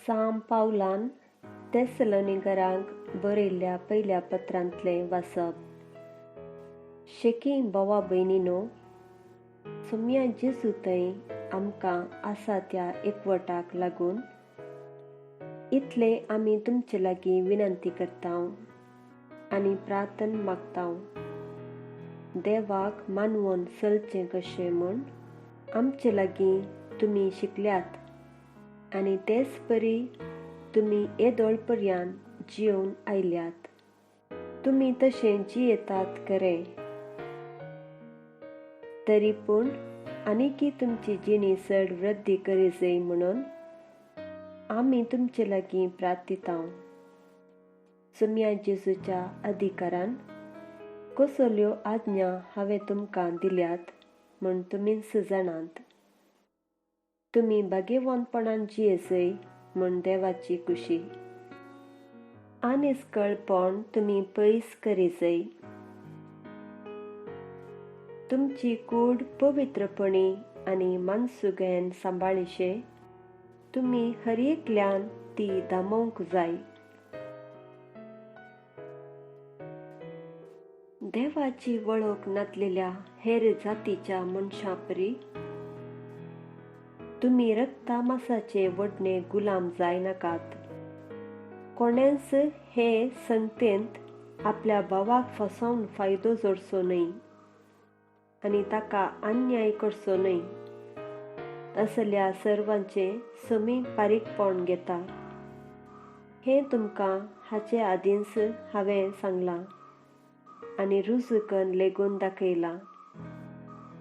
साम पावलान तेसलोनिकरांक बरयल्ल्या पयल्या पत्रांतलें वाचप. शेकी भावा भयणीनो, सोम्या जेजू थंय आमकां आसा त्या एकवटाक लागून इतले आमी तुमचे लागीं विनंती करता आनी प्रार्थन मागता, देवाक मानवून चलचें कशें म्हूण आमचे लागीं तुमी शिकल्यात आनी तेच परी तुमी येदोळ पर्यान जियोवन आयल्यात. तुमी तशें जियेतात खरें, तरी पूण आनीकी तुमची जिणी चड वृद्धी करी जाय म्हणून आमी तुमचे लागीं प्रार्थिता. सोम्या जेजूच्या अधिकारान कसल्यो आज्ञा हांवें तुमकां दिल्यात म्हूण तुमीच जाणात. तुमी भाग्यवंतपणान जियेजय म्हूण देवाची खुशी आनिस्कळपण तुमी पयस करीजय. तुमची कूड पवित्रपणी आनी मानसुगेन सांबाळिशे तुमी हर एकल्यान ती दामोवंक जाय. देवाची वळख नातलेल्या हेर जातीच्या मनशां परी तुमी रक्ता मासाचे वडणे गुलाम जायनाकात. कोणेंच हे संगतेंत आपल्या भावाक फसोवन फायदो जोडचो न्हय आनी ताका अन्याय करचो न्हय. असल्या सर्वांचे समी बारीकपण घेता हें तुमकां हाचे आदींच हांवें सांगलां आनी रुजू करून लेगून दाखयलां.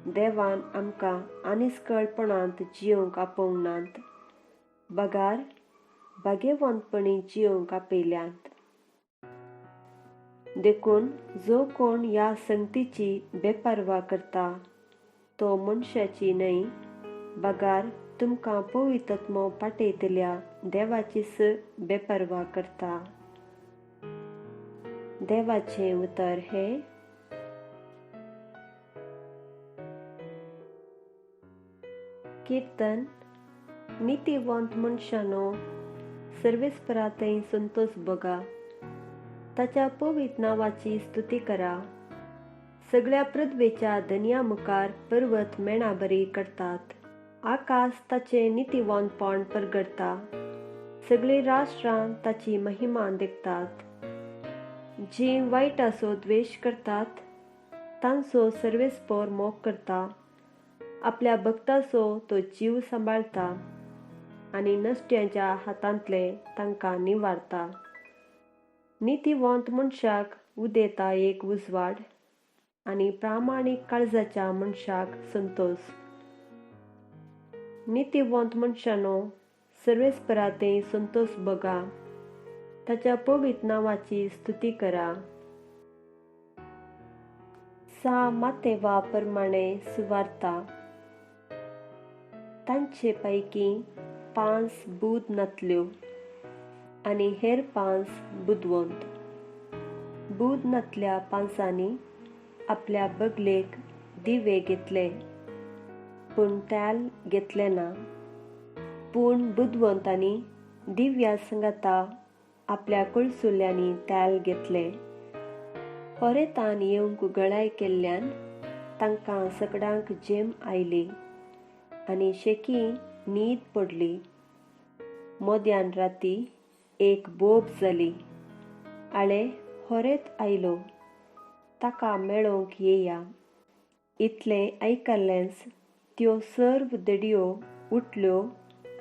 देवान आमकां आनिस्कळपणांत जियोवंक आपोवंक नात, बगार भाग्यवंतपणी जियोवंक आपयल्यात. देखून जो कोण ह्या संगतीची बेपर्वा करता तो मनशाची न्हय, बगार तुमकां पवित्र पाठयतल्या देवाचीच बेपर्वा करता. देवाचें उतर हें. कीर्तन. नितीवंत मनशानो, सर्वेस्परा थंय संतोष बगा, ताच्या पवित्र नांवाची स्तुती करा. सगळ्या पृथ्वेच्या धनया मुखार पर्वत मेणाबरी करतात. आकाश ताचें नितीवंतपण परगडटा, सगळीं राष्ट्रां ताची महिमा देखतात. जीं वायटाचो द्वेश करतात तांचो सर्वेस्पर मोग करता. आपल्या भक्ताचो तो जीव सांबाळता आनी नश्ट्यांच्या हातांतले तांकां निवारता. नितीवंत मनशाक उदेता एक उजवाड आनी प्रामाणीक काळजाच्या मनशाक संतोष. नितीवंत मनशानो, सर्वेस्परा थंय संतोष बगा, ताच्या पवित्र नांवाची स्तुती करा. सा मातेवा प्रमाणे सुवार्ता. तांचे पैकी 5 बुद नातल्यो आनी हेर 5 बुदवंत. बुद नातल्या 5 आपल्या बगलेक दिवे घेतले, पूण तेल घेतले ना. पूण बुदवंतांनी दिव्या संगाता आपल्या कळसुल्यांनी तेल घेतले. होरेतान येवंक गळाय केल्ल्यान तांकां सगळ्यांक जेम आयली आनी शेकी न्हीद पडली. मध्यान राती एक बोब जाली. आळे होरेत आयलो, ताका मेळोवंक येया. इतलें आयकल्लेंच त्यो सर्व देडयो उठल्यो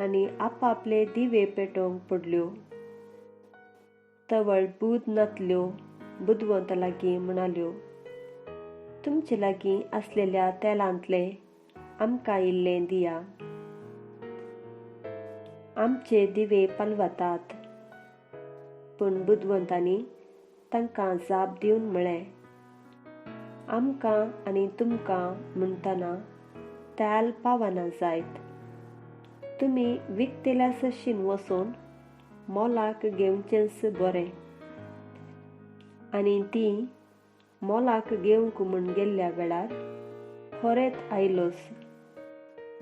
आनी आपापले दिवे पेटोवंक पडल्यो. तवळ बुद नातल्यो बुदवंत लागीं म्हणाल्यो, तुमचे लागीं आसलेल्या तेलांतलें आमकां इल्लें दिया, आमचे दिवे पालवतात. पूण बुदवंतांनी तांकां जाप दिवन म्हळें, आमकां आनी तुमकां म्हणटना तेल पावना जायत. तुमी विकतेल्या सशीन वचून मोलाक घेवचेंच बरें. आनी ती मोलाक घेवंक म्हूण गेल्ल्या वेळार होरेत आयलोस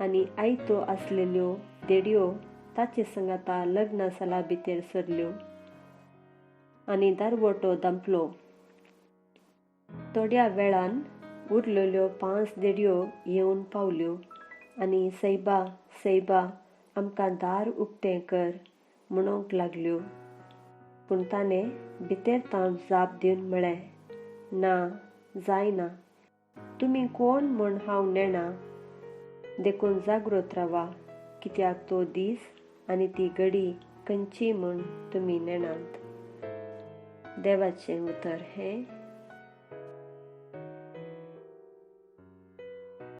आनी आयतो आसलेल्यो देडयो ताचे संगाता लग्न साला भितर सरल्यो आनी दारवटो दांपलो. थोड्या वेळान उरलेल्यो 5 देडयो येवन पावल्यो आनी सैबा सैबा आमकां दार उक्तें कर म्हणूंक लागल्यो. पूण ताणें भितर तांव जाप दिवन म्हळें, ना, जायना, तुमी कोण म्हूण हांव नेणा. देखून जागृत रावा, कित्याक तो दीस आनी ती घडी खंयची म्हूण तुमी नेणात. देवाचें उतर हें.